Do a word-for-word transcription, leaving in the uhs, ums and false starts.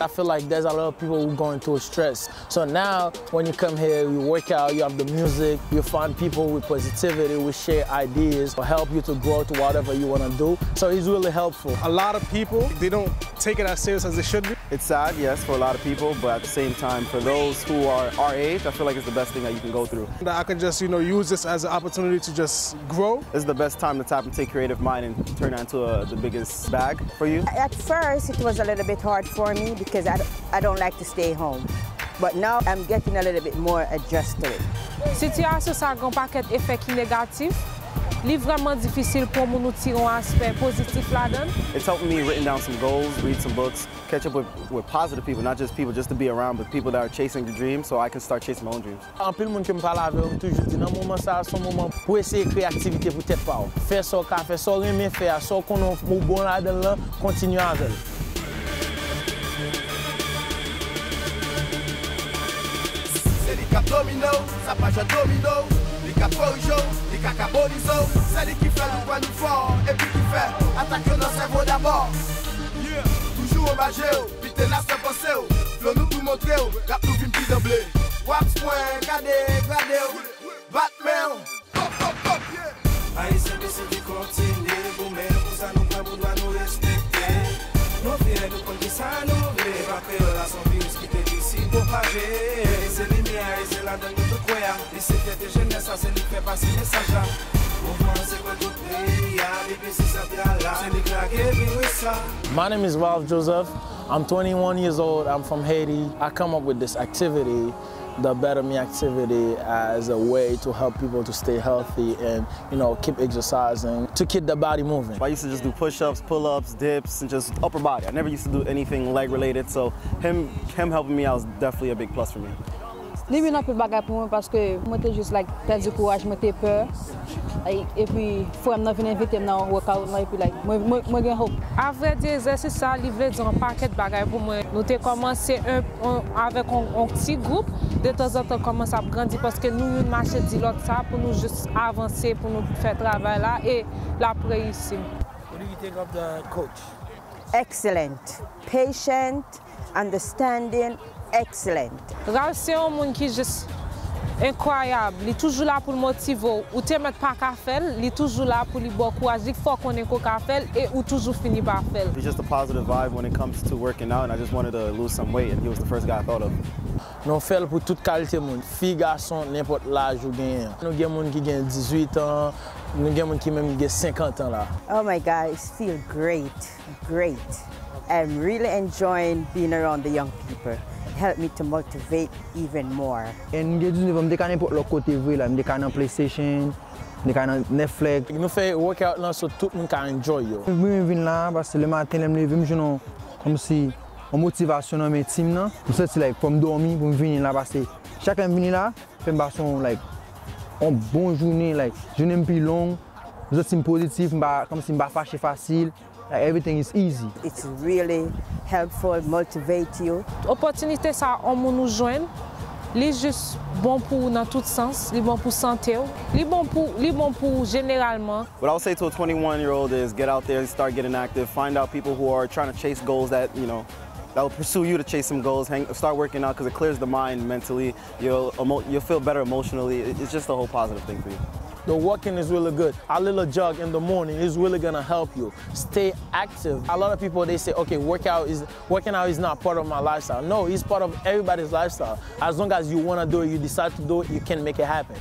I feel like there's a lot of people who going through stress. So now, when you come here, you work out, you have the music, you find people with positivity, we share ideas, help you to grow to whatever you want to do. So it's really helpful. A lot of people, they don't take it as serious as they should be. It's sad, yes, for a lot of people, but at the same time, for those who are our age, I feel like it's the best thing that you can go through. That I can just, you know, use this as an opportunity to just grow. It's the best time to tap into your creative mind and turn that into a, the biggest bag for you. At first, it was a little bit hard for me because I, I don't like to stay home. But now I'm getting a little bit more adjusted to it. Sitiyasyon sa gen yon pakèt efè ki negatif. Li vrèman difisil pou yon moun ou tire yon aspè pozitif ladan l. It's helping me written down some goals, read some books, catch up with, with positive people, not just people just to be around, but people that are chasing the dream, so I can start chasing my own dreams. Anpil moun ke m pale avè yo, m toujou di nan moman sa a, se yon moman pou eseye kreye aktivite pou tèt pa w. Fè sa w ka fè, sa w renmen fè a, sa w konnen w bon ladan l lan, kontinye avè l. Se li k ap domine w, sa pa jwèt domino w. Li k ap korije w, li k ap abonize w. Se li ki fè nou kwè nou fò, epi ki fè atak yo nan sèvo dabò. Yeah, toujou anba je w, pite nasyon panse w. Flo nou tou montre w, rap nou vin pi danble. W ap pwen ka degrade w, bat men w. Ayisyen, mesye, ki kontinye goumen pou sa nou kwè, pou dwa nou respekte. Nou fyè, nou konn kisa nou vle. Pa kreyòl la, se yon viris ki te di si pwopaje. Se limyè a, e se ladan l nou tout kwè a. Li se fyète jenès la, se li k fè pase mesaj la. Mouvman an se pou tout peyi a, B P C santral la, se li k lage viris la. My name is Ralph Joseph. I'm twenty-one years old. I'm from Haiti. I come up with this activity, the Better Me activity, as a way to help people to stay healthy and, you know, keep exercising, to keep the body moving. I used to just do push-ups, pull-ups, dips, and just upper body. I never used to do anything leg related, so him him helping me out was definitely a big plus for me. Li vin anpil bagay pou mwen paske mwen te jis, like, pèdi kouraj, mwen te pè. E- epi frè m nan vin envite m nan workout lan, epi, like, mwen, mwen, mwen gen hope. Avrèdi, egzèsis sa, li vle di yon pakèt bagay pou mwen. Nou te kòmanse yon, yon, avèk yon, yon ti gwoup. De tanzantan, kòmanse ap grandi paske nou youn mache di lòt sa pou nou jis avanse, pou nou fè travay la, e l ap reyisi. What do you think of the coach? Excellent. Patient, understanding, excellent. Ralph se yon moun ki jis enkwayab. Li toujou la pou l motive w. Ou te mèt pa ka fè l, li toujou la pou li ba w kouraj. Li fè w konnen ke w ka fè l e ou toujou fini pa fè l. He's just a positive vibe when it comes to working out, and I just wanted to lose some weight, and he was the first guy I thought of. Nou fè l pou tout kalite moun, fi, gason, nenpòt laj ou genyen an. Nou gen moun ki gen dizuit an, nou gen moun ki menm gen senkant an la. Oh my God, it feel great, great. I'm really enjoying being around the young people. Help me to motivate even more. And m gen diznèf an, m te ka nenpòt lòt kote vre la, m te ka nan PlayStation, m te ka nan Netflix. Nou fè workout lan, so tout moun ka enjoy yo. Mwen vin la, paske le maten, lè m leve, m jwenn yon, kòmsi, yon motivasyon nan men team nan. M santi, like, fò m dòmi pou m vini la, paske chak lè m vini la, fè m pase yon, like, yon bon jounen, like, jounen m pi long, m santi m pozitif, m pa, kòmsi m pa fache fasil, like, everything is easy. It's really helpful, motivate you. Opòtinite sa, yon moun ou jwenn, li jis bon pou ou nan tout sans, li bon pou sante w, li bon pou, li bon pou ou jeneralman. What I would say to a twenty-one year old is get out there and start getting active. Find out people who are trying to chase goals that, you know, that will pursue you to chase some goals. Hang, start working out because it clears the mind mentally. You'll, emo- you'll feel better emotionally. It- It's just a whole positive thing for you. The walking is really good. A little jog in the morning is really gonna help you stay active. A lot of people, they say, okay, workout is Working out is not part of my lifestyle. No, it's part of everybody's lifestyle. As long as you wanna do it, you decide to do it, you can make it happen.